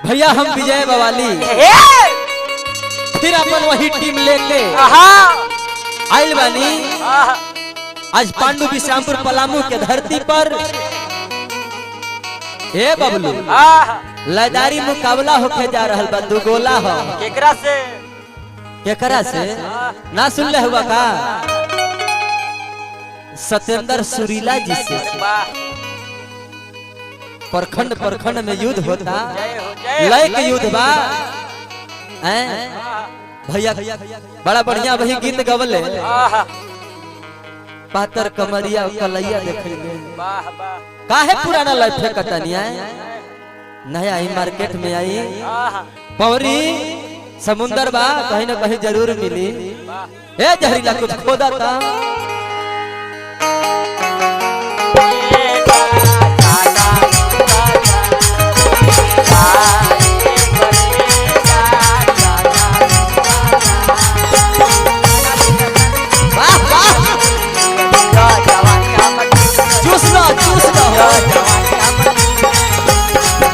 भैया हम विजय बवाली फिर अपन वही टीम लेके आइल बानी। आज पांडु विश्रामपुर पलामू के धरती पर हे बबलू लयदारी मुकाबला होके जा रहल बा। दुगोला हो केकरा से? केकरा से ना सुन ले हुआ का? सत्येंद्र सुरीला जी से प्रखंड प्रखंड में युद्ध होता, लय के युद्ध बा। भैया बड़ा बढ़िया वही गीत गवले, पातर कमरिया कलैया देखले। काहे पुराना लय फेंकतनी है? नया ही मार्केट में आई पौरी समुंदर बा, कहीं ना कहीं जरूर मिली। ए जहरीला कुछ खोदा था। वाह वाह, चूस लो चूस लो।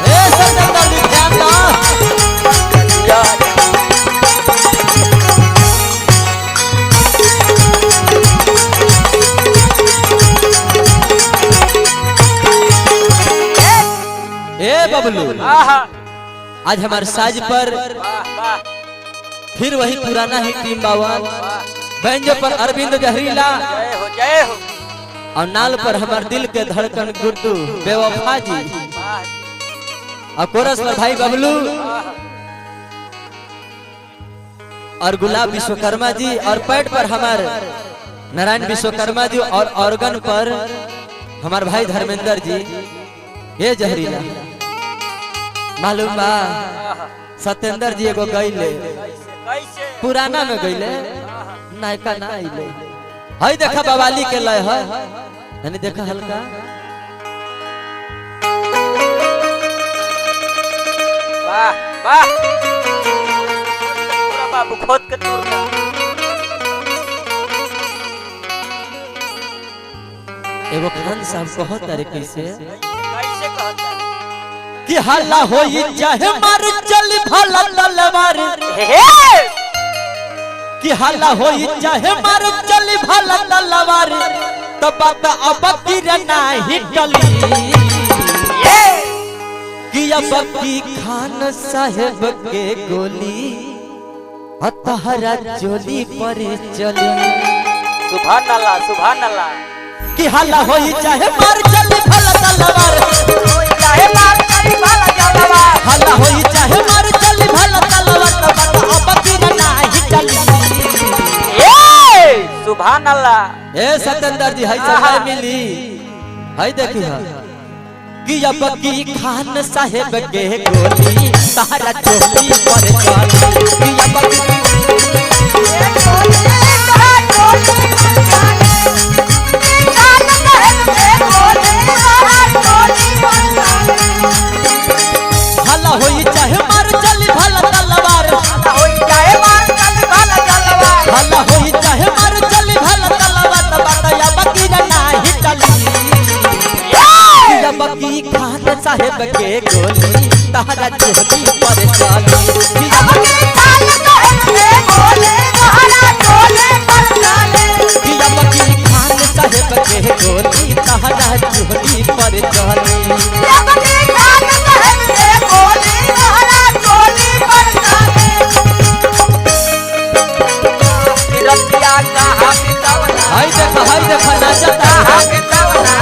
ए सत्येंद्र जी ध्यान दो। ए बबलू, आज हमारे साज पर फिर वही पुराना ही टीम बाबा। बैंजो पर अरविंद जहरीला और नाल पर हमारे दिल के धड़कन गुड्डू बेवफा जी और कोरस पर भाई बबलू और गुलाब विश्वकर्मा जी और पैड पर हमारे नारायण विश्वकर्मा जी और ऑर्गन पर हमारे भाई धर्मेंद्र जी। ये जहरीला मालूम बा सत्येंद्र जी एगो गईले पुराना में गईले, नायका ना आइले। हई देखा बवाली के लय है, यानी देखा हल्का। वाह वाह पूरा बाबू खोद के तोड़। एगो खान साहब कहत रे कैसे कैसे कहता कि हल्ला होई चाहे मार चल भला तलवार, कि हल्ला होई चाहे मार चल भला तलवार, तब बात अब की नाही टली। कि अब की खान साहेब के गोली अतहरा चोली पर चली। सुभान अल्लाह सुभान अल्लाह। कि हल्ला होई चाहे मार चल भला तलवार, चाहे मार चल भला तलवार, हल्ला होई चाहे मार चल भला तलवार, तब बात अब की नाही टली। सुभान अल्लाह। ए सत्येंद्र जी हई समय मिली, हई देखी है कि अब की खान साहेब के गोली तारा चोली पर चली। कि अब की हल्ला होई चाहे मार चली भला तलवार, हल्ला होई चाहे मार चली भला तलवार, तब अब की नाही टली। अब की खान साहेब के गोली तारा चोली पर चली। अब की खान साहेब के गोली तारा चोली पर चली। अब की खान साहेब के गोली तारा चोली पर चली। अब की खान साहेब के गोली तारा चोली पर चली। रतिया कहां बितावना, हाय देखा हाय देखा नाचता कहां बितावना,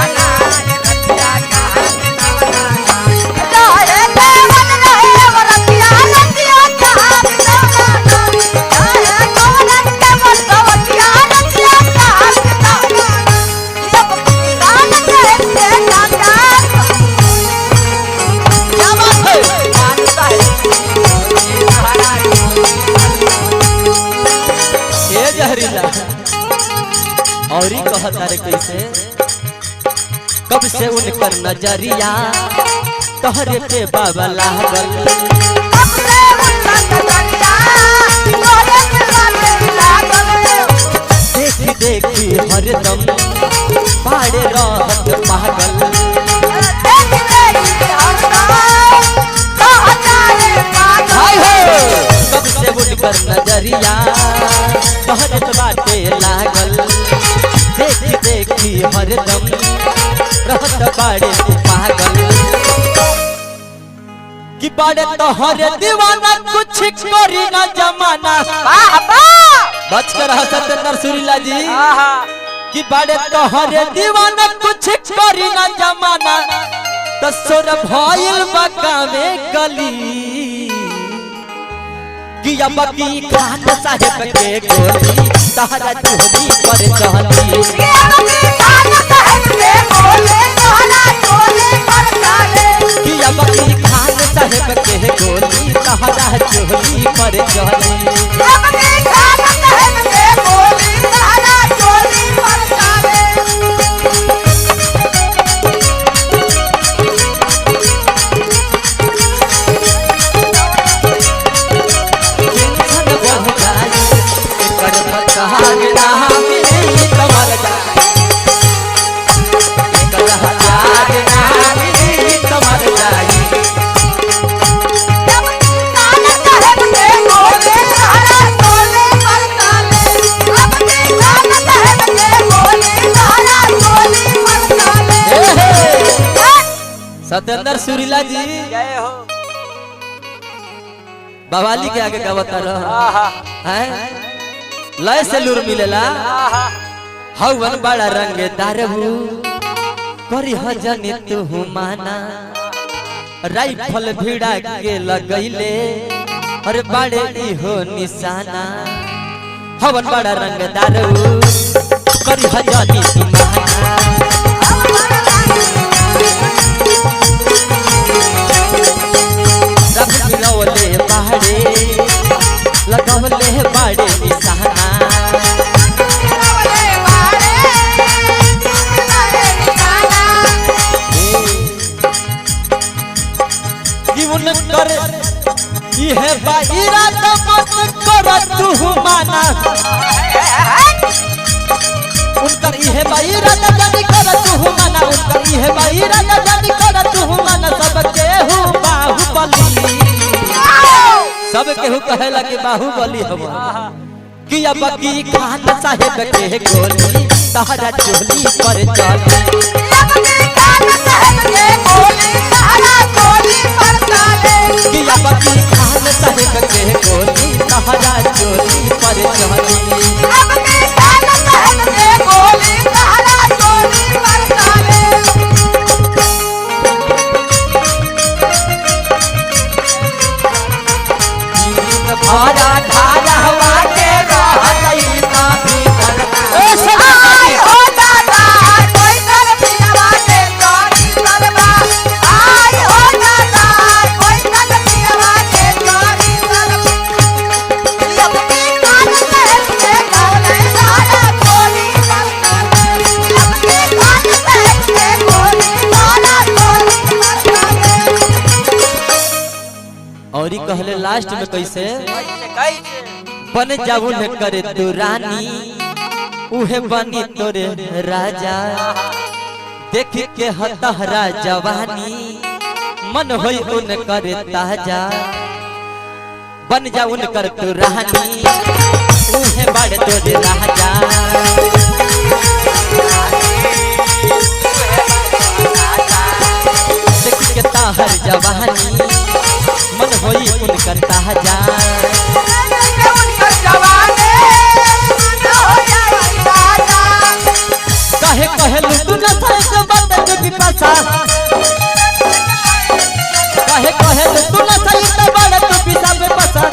क्या बात है? ए जहरीला और ही कहता रे कैसे, कब से उनकर नजरिया तोहरे पे बाबा लागल, देखी देखी हरदम पाड़े रहत पागल। देखी देखी हरदम उनकर नजरिया तोहरे बाटे लागल, देखी देखी हरदम रहत बाड़े पागल। कि बाड़े तोहरे दीवाना कुछ करी ना जमाना। वाह वाह। बच कर रहा सत्येंद्र सुरीला जी। आहा। कि बाड़े तोहरे दीवाना कुछ करी ना जमाना, तो सुर भइल बकावे गली। कि अब की खान साहेब के गोली तहरा चोरी पर चली। ये अबकी खान साहेब के गोली तोहरा चोली पर चले। कि अब की खान साहेब के गोली तहरा चोरी पर चली। अबकी खान साहेब के गोली तोहरा चोली पर चले। टेंशन बढ़ जाई एकर पता ना मिली तमर जाई, एकर हजार ना मिली तमर जाई। अबकी खान साहेब के गोली तोहरा चोली पर चले। अबकी खान साहेब के गोली तोहरा चोली पर चले। हे हे। सत्येंद्र सुरीला जी जय हो। बवाली के आगे गावता रह आहा। हैं लय से लूर मिलेला। आहा। हवन बड़ा रंग दारहू करी हजनी तू माना, राइफल भिड़ा के लगैले अरे बाड़े इहो निशाना। हवन बड़ा रंग दारहू करी हजनी तू माना। रब गिरवले बाड़े लगवले बाड़े निशाना। जीवन कर इहे बाईरा मत कर तू माना, उनकर इहे बाईरा जानी कर तू माना, उनकर इहे बाईरा जानी कर तू माना। सब केहू बाहुबली, सब केहू कहेला कि बाहुबली हम। कि अब की खान साहेब के गोली तहरा चोली पर चली। कि अब की खान साहेब के गोली तहरा चोली पर चली। भरा खारा हवा के रहतई ना भीतर। ए सदा आई हो दादा कोई तर पियावा के चोरी करबा। आई हो दादा कोई तर पियावा के चोरी करबा। लपटी कान साहेब के गोली सारा गोली करता। लपटी कान साहेब के गोली सारा गोली करता। और ही कहले लास्ट में कैसे कैसे कैसे बन जाऊ न करे तू रानी उहे बनी तोरे राजा, देख के हतहरा जवानी मन होई उन करे ताजा। बन जाऊ न कर तू रानी उहे बड़ तोरे राजा, देख के ताहर जवानी मन होई उनकर ताजा। काहे कहलू तू न साइज बात के पिपासा, काहे कहलू तू न साइज बात तू पिसा पे पसा,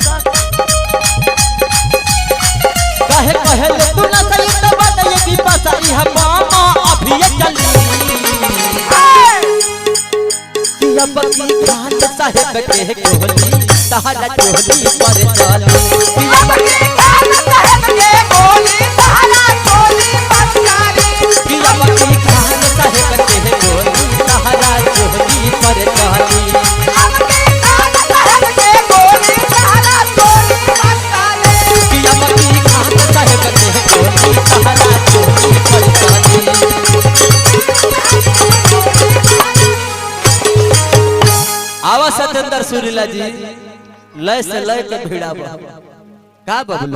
काहे कहलू तू न साइज बात ये पिपासा। इहा मामा अभी चली कि अब की खान साहेब के गोली तहरा चोली पर चली। कि अब कि अब की खान साहेब के गोली तहरा चोली पर चली। कि अब की खान साहेब के गोली तहरा चोली पर चली। आवा सत्येंद्र सुरीला जी लय से लय के भिड़ावा। का बबलू?